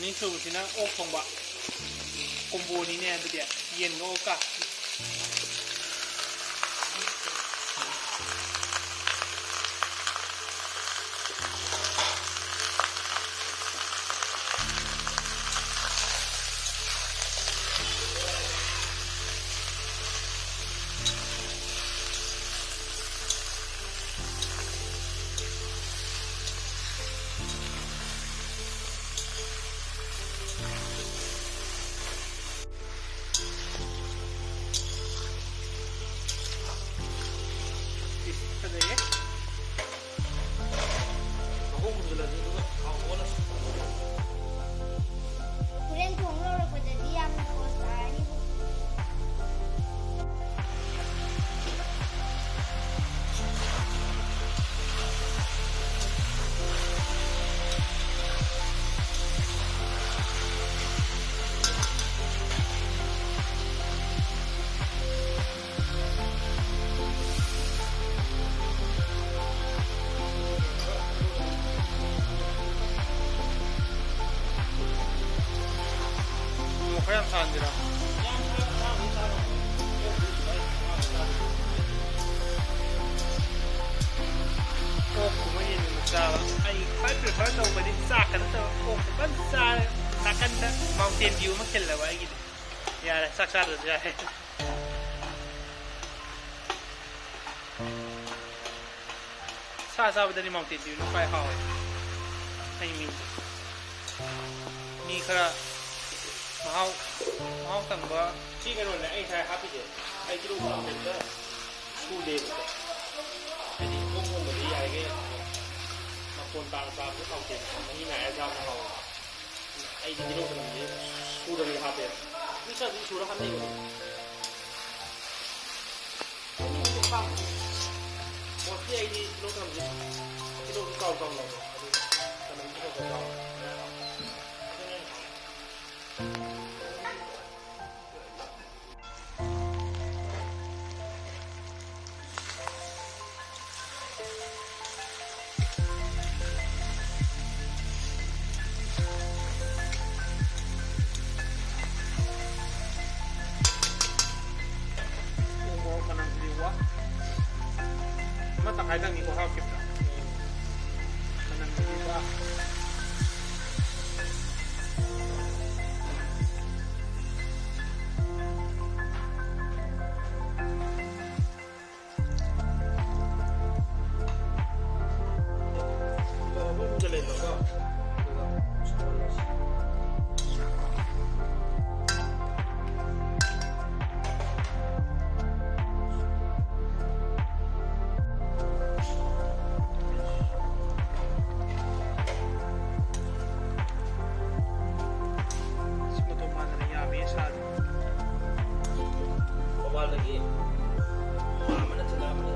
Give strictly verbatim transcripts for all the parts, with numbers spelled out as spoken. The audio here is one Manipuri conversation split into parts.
ꯑꯅꯤꯁꯨꯕꯁꯤꯅ ꯑꯣꯛ ꯊꯣꯡꯕ꯫ ꯀꯣꯝꯕꯣꯅꯤꯅꯦ ꯑꯗꯨꯗꯤ, ꯌꯦꯟꯒ ꯑꯣꯛꯀ꯫ ꯏꯁ, ꯐꯖꯩꯌꯦ꯫ ꯃꯈꯣꯡ ꯈꯨꯝꯖꯤꯜꯂꯁꯤ, ꯑꯗꯨꯒ ꯊꯥꯎ ꯑꯣꯜꯂꯁꯤ꯫ ꯍꯣꯔꯦꯟ ꯊꯣꯡ ꯂꯣꯏꯔꯛꯄꯗꯗꯤ ꯌꯥꯝꯅ ꯀꯣꯁ ꯇꯥꯔꯅꯤꯕꯨ꯫ ꯈꯔ ꯌꯥꯝ ꯁꯥꯍꯟꯁꯤꯔꯣ? ꯑꯣꯛꯀꯨꯝꯕ ꯌꯦꯟꯒꯨꯝꯕ ꯆꯥꯕ꯫ ꯑꯩ ꯈ꯭ꯋꯥꯏ prefer ꯇꯧꯕꯗꯤ ꯆꯥꯛꯀ ꯅꯠꯇꯕ ꯑꯣꯛꯁꯦ ꯐꯖꯅ ꯆꯥꯔꯦ꯫ ꯅꯥꯀꯟꯗ Mountain Dew ꯑꯃ ꯈꯤꯜꯂꯕ ꯑꯩꯒꯤꯗꯤ꯫ ꯌꯥꯔꯦ, ꯆꯥꯛ ꯆꯥꯗ꯭ꯔꯁꯨ ꯌꯥꯔꯦ꯫ ꯁꯥ ꯆꯥꯕꯗꯗꯤ Mountain Dewꯅ ꯈ꯭ꯋꯥꯏ ꯍꯥꯎꯋꯦ꯫ ꯑꯩ ꯃꯤꯁꯦ꯫ ꯃꯤ ꯈꯔ ꯃꯍꯥꯎ, ꯃꯍꯥꯎ ꯇꯪꯕ꯫ ꯁꯤ ꯀꯩꯅꯣꯅꯦ ꯑꯩ ꯉꯁꯥꯏ ꯍꯥꯞꯄꯤꯁꯦ꯫ ꯑꯩ ꯀꯤꯂꯣ ꯒ꯭ꯔꯥꯝ ꯀꯩꯝꯇ ꯁꯨꯗꯦꯕꯀꯣ꯫ ꯍꯥꯏꯗꯤ ꯏꯄꯣꯝ ꯄꯣꯝꯕꯗꯤ ꯌꯥꯔꯤꯈꯩ ꯃꯐꯣꯟ ꯇꯥꯅ ꯆꯥꯕꯁꯨ ꯍꯥꯎꯇꯦꯕꯀꯣ꯫ ꯃꯍꯤ ꯉꯥꯏꯔ ꯆꯥꯕꯅ ꯍꯥꯎꯋꯦꯕ꯫ ꯑꯩꯗꯤ ꯀꯤꯂꯣ ꯒ꯭ꯔꯥꯝꯁꯦ ꯁꯨꯗꯕꯤꯗ ꯍꯥꯞꯄꯦꯕ꯫ ꯃꯤ ꯈꯔꯗꯤ ꯁꯨꯔ ꯍꯥꯞꯅꯩꯕ꯫ ꯃꯣꯁꯂꯤ ꯑꯩꯗꯤ ꯀꯤꯂꯣ ꯊꯝꯁꯦ ꯀꯤꯂꯣꯁꯨ ꯆꯥꯎ ꯆꯥꯎ ꯂꯧꯕ ꯑꯗꯨꯒ ꯆꯅꯝꯁꯨ ꯈꯔ ꯈꯔ ꯆꯥꯎ꯫ ꯁꯤ ꯃꯇꯧ ꯃꯥꯟꯗꯅ ꯌꯥꯝꯃꯦ ꯁꯥꯗꯣ꯫ ꯃꯃꯥꯡꯗꯒꯤ ꯃꯥ ꯑꯃꯅ ꯆꯠꯂꯛꯑꯃꯅꯤ꯫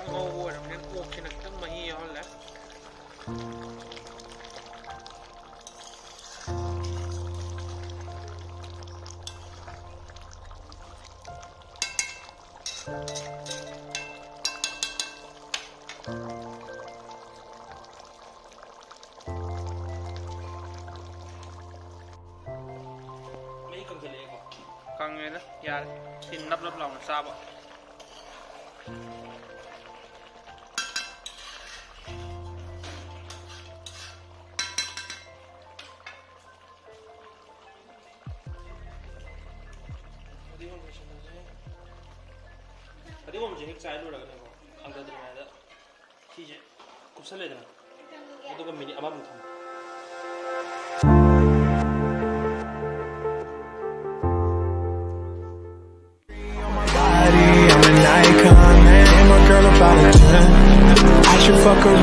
ꯉꯧꯕ ꯑꯣꯏꯔꯕꯅꯤꯅ ꯑꯣꯛꯁꯤꯅ ꯈꯤꯇꯪ ꯃꯍꯤ ꯌꯥꯎꯍꯜꯂꯦ꯫ ꯃꯍꯤ ꯀꯪꯁꯤꯜꯂꯛꯑꯦꯀꯣ? ꯀꯪꯉꯦꯗ, ꯌꯥꯔꯦ꯫ ꯁꯤ ꯅꯞ ꯅꯞ ꯂꯥꯎꯅ ꯆꯥꯕ꯫ ꯐꯗꯤꯒꯣꯝ ꯂꯣꯏꯁꯤꯜꯂꯁꯦ꯫ ꯐꯗꯤꯒꯣꯝꯁꯦ ꯍꯦꯛ ꯆꯥꯏ ꯂꯣꯏꯔꯒꯅꯦꯀꯣ, ꯊꯥꯡꯗꯗ꯭ꯔꯤꯉꯩꯗ ꯁꯤꯁꯦ ꯀꯨꯞꯁꯜꯂꯦꯗꯅ, ꯑꯗꯨꯒ ꯃꯤꯅꯤꯠ ꯑꯃꯃꯨꯛ ꯊꯝꯃꯣ꯫ Body, I'm an icon, man. Name a girl about a ten. I should fuck her